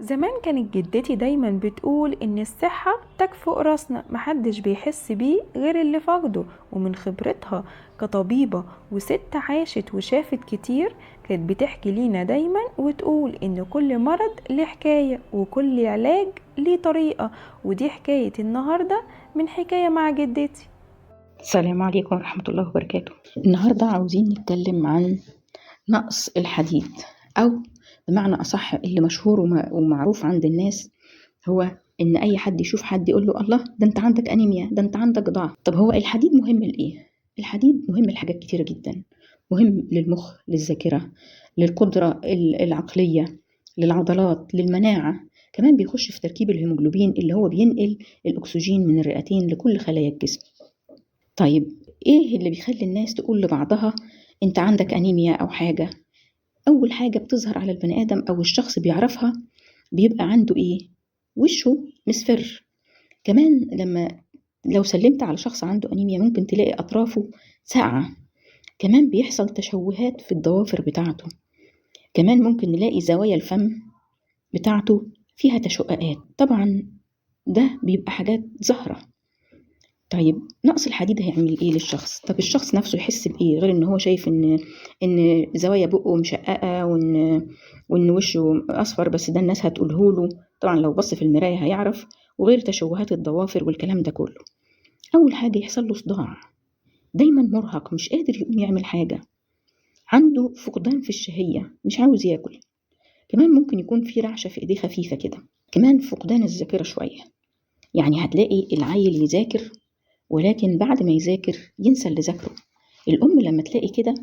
زمان كانت جدتي دايما بتقول ان الصحة تاج فوق راسنا، محدش بيحس بيه غير اللي فقده. ومن خبرتها كطبيبة وست عاشت وشافت كتير، كانت بتحكي لينا دايما وتقول ان كل مرض ليه حكاية وكل علاج ليه طريقة. ودي حكاية النهاردة من حكاية مع جدتي. السلام عليكم ورحمة الله وبركاته. النهاردة عاوزين نتكلم عن نقص الحديد، أو بمعنى أصح اللي مشهور ومعروف عند الناس، هو إن أي حد يشوف حد يقول له الله ده أنت عندك أنيميا، ده أنت عندك ضعف. طب هو الحديد مهم لإيه؟ الحديد مهم لحاجات كتيرة جدا، مهم للمخ، للذاكرة، للقدرة العقلية، للعضلات، للمناعة. كمان بيخش في تركيب الهيموجلوبين اللي هو بينقل الأكسجين من الرئتين لكل خلايا الجسم. طيب إيه اللي بيخلي الناس تقول لبعضها أنت عندك أنيميا أو حاجة؟ أول حاجة بتظهر على البني آدم أو الشخص بيعرفها بيبقى عنده إيه؟ وشه مصفر. كمان لو سلمت على شخص عنده أنيميا ممكن تلاقي أطرافه ساقعة. كمان بيحصل تشوهات في الضوافر بتاعته. كمان ممكن نلاقي زوايا الفم بتاعته فيها تشققات. طبعا ده بيبقى حاجات ظاهرة. طيب نقص الحديد هيعمل ايه للشخص؟ طب الشخص نفسه يحس بايه غير ان هو شايف ان زوايا بقه مشققه وان وشه اصفر؟ بس ده الناس هتقوله له، طبعا لو بص في المراية هيعرف، وغير تشوهات الضوافر والكلام ده كله. اول حاجة يحصل له صداع، دايما مرهق، مش قادر يقوم يعمل حاجة، عنده فقدان في الشهية، مش عاوز ياكل. كمان ممكن يكون في رعشه في ايديه خفيفة كده. كمان فقدان الذاكرة شوية، يعني هتلاقي العيل يذاكر ولكن بعد ما يذاكر ينسى اللي ذاكره. الأم لما تلاقي كده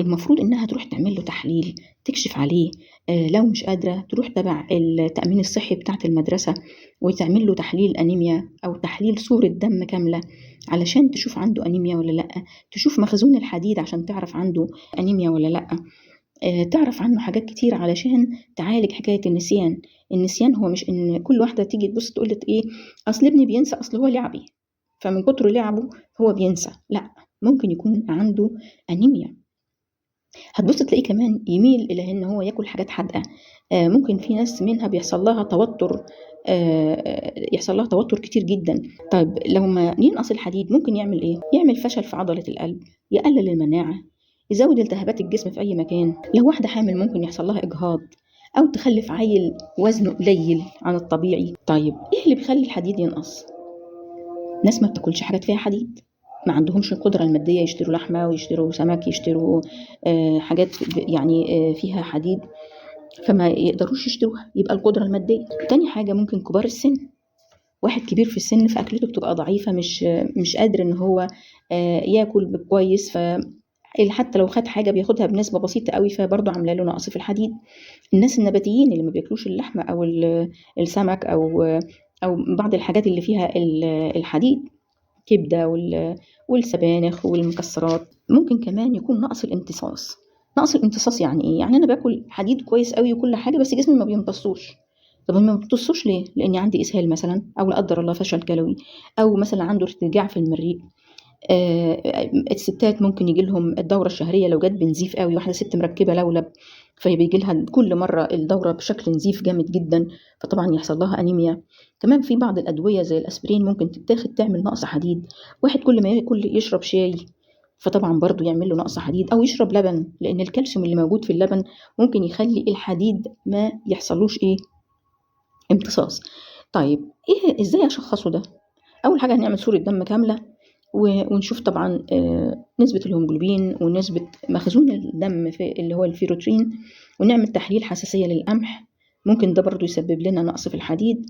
المفروض إنها تروح تعمل له تحليل، تكشف عليه، لو مش قادرة تروح تبع التأمين الصحي بتاعة المدرسة وتعمل له تحليل أنيميا أو تحليل صورة دم كاملة علشان تشوف عنده أنيميا ولا لأ، تشوف مخزون الحديد عشان تعرف عنده أنيميا ولا لأ، تعرف عنه حاجات كتير علشان تعالج حكاية النسيان. النسيان هو مش إن كل واحدة تيجي تبص تقول لك إيه أصل ابني بينسى، أصل هو لعبي فمن كتر لعبه هو بينسى. لا، ممكن يكون عنده أنيميا. هتبص تلاقيه كمان يميل إلى إن هو ياكل حاجات حادقة. ممكن في ناس منها بيحصل لها توتر، يحصل لها توتر كتير جدا. طيب لو ما ينقص الحديد ممكن يعمل إيه؟ يعمل فشل في عضلة القلب، يقلل المناعة، يزود التهابات الجسم في أي مكان. لو واحدة حامل ممكن يحصل لها إجهاض أو تخلف عيل وزنه قليل عن الطبيعي. طيب إيه اللي بيخلي الحديد ينقص؟ ناس ما بتاكلش حاجات فيها حديد، ما عندهمش القدرة المادية يشتروا لحمة ويشتروا سمك، يشتروا حاجات فيها حديد، فما يقدروش يشتروها، يبقى القدرة المادية. تاني حاجة ممكن كبار السن، واحد كبير في السن فأكلته بتبقى ضعيفة، مش قادر إن هو ياكل كويس، حتى لو خد حاجة بياخدها بنسبة بسيطة قوي، فبرضه عامله له نقص في الحديد. الناس النباتيين اللي ما بياكلوش اللحمة أو السمك أو بعض الحاجات اللي فيها الحديد، كبدة والسبانخ والمكسرات. ممكن كمان يكون نقص الامتصاص. نقص الامتصاص يعني إيه؟ يعني أنا باكل حديد كويس قوي وكل حاجة بس جسمي ما بيمتصوش. طب ما بيمتصوش ليه؟ لأني عندي إسهال مثلا، أو لا قدر الله فشل كلوي، أو مثلا عنده ارتجاع في المريء. الستات ممكن يجي لهم الدورة الشهرية لو جت بنزيف قوي، واحدة ست مركبة لولب فبيجي لها كل مرة الدورة بشكل نزيف جامد جدا، فطبعا يحصل لها أنيميا. كمان في بعض الأدوية زي الأسبرين ممكن تتاخد تعمل نقص حديد. واحد كل ما ياكل يشرب شاي فطبعا برضو يعمل له نقص حديد، أو يشرب لبن لأن الكالسيوم اللي موجود في اللبن ممكن يخلي الحديد ما يحصلوش إيه؟ امتصاص. طيب إيه إزاي أشخصه ده؟ أول حاجة هنعمل صورة دم كاملة ونشوف طبعا نسبة الهيموجلوبين ونسبة مخزون الدم في اللي هو الفيروترين، ونعمل تحليل حساسية للقمح، ممكن ده برضو يسبب لنا نقص في الحديد.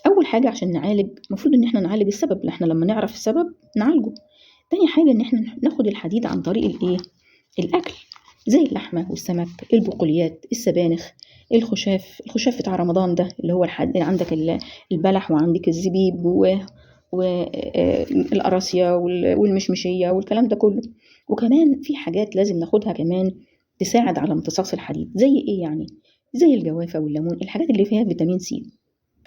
أول حاجة عشان نعالج المفروض إن احنا نعالج السبب، احنا لما نعرف السبب نعالجه. تاني حاجة إن احنا ناخد الحديد عن طريق الإيه؟ الأكل، زي اللحمة والسمك، البقوليات، السبانخ، الخشاف، الخشاف بتاع رمضان ده اللي هو عندك البلح وعندك الزبيب والقراصية والمشمشية والكلام ده كله. وكمان في حاجات لازم ناخدها كمان تساعد على امتصاص الحديد، زي ايه يعني؟ زي الجوافة والليمون، الحاجات اللي فيها فيتامين سي.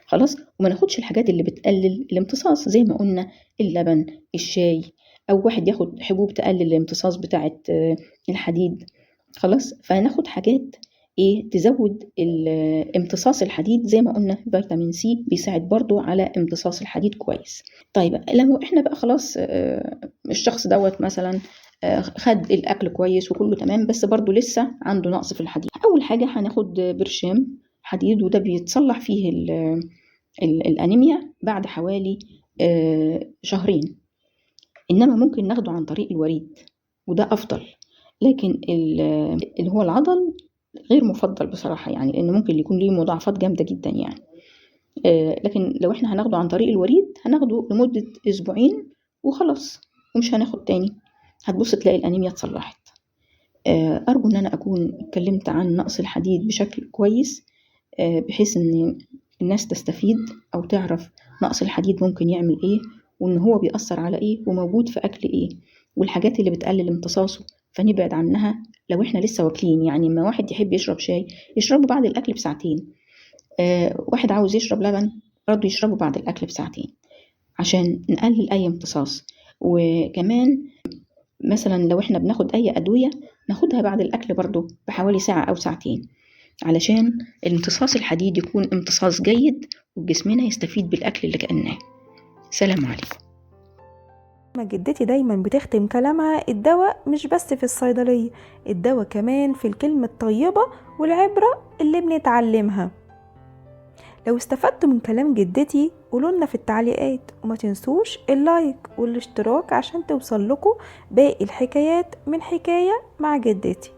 خلاص، وما ناخدش الحاجات اللي بتقلل الامتصاص زي ما قلنا اللبن، الشاي، او واحد ياخد حبوب تقلل الامتصاص بتاعة الحديد. خلاص، فناخد حاجات ايه تزود امتصاص الحديد. زي ما قلنا فيتامين سي بيساعد برضو على امتصاص الحديد كويس. طيب لو احنا بقى خلاص الشخص دوت مثلا خد الاكل كويس وكله تمام، بس برضو لسه عنده نقص في الحديد، اول حاجة هناخد برشام حديد، وده بيتصلح فيه الانيميا بعد حوالي شهرين. انما ممكن ناخده عن طريق الوريد وده افضل، لكن اللي هو العضل غير مفضل بصراحة، يعني لأن ممكن يكون ليه مضاعفات جامدة جدا يعني. لكن لو احنا هناخده عن طريق الوريد هناخده لمدة أسبوعين وخلاص، ومش هناخد تاني، هتبص تلاقي الأنيميا اتصلحت. أرجو إن أنا أكون اتكلمت عن نقص الحديد بشكل كويس، بحيث إن الناس تستفيد أو تعرف نقص الحديد ممكن يعمل إيه، وإن هو بيأثر على إيه، وموجود في أكل إيه، والحاجات اللي بتقلل امتصاصه فنبعد عنها لو احنا لسه واكلين. يعني ما واحد يحب يشرب شاي يشربه بعد الأكل بساعتين، واحد عاوز يشرب لبن برضه يشربه بعد الأكل بساعتين عشان نقلل أي امتصاص. وكمان مثلا لو احنا بناخد أي أدوية ناخدها بعد الأكل برضه بحوالي ساعة أو ساعتين علشان امتصاص الحديد يكون امتصاص جيد وجسمنا يستفيد بالأكل اللي كأناه. سلام عليكم. ما جدتي دايما بتختم كلامها، الدواء مش بس في الصيدلية، الدواء كمان في الكلمة الطيبة والعبرة اللي بنتعلمها. لو استفدتوا من كلام جدتي قولولنا في التعليقات، وما تنسوش اللايك والاشتراك عشان توصل لكم باقي الحكايات من حكاية مع جدتي.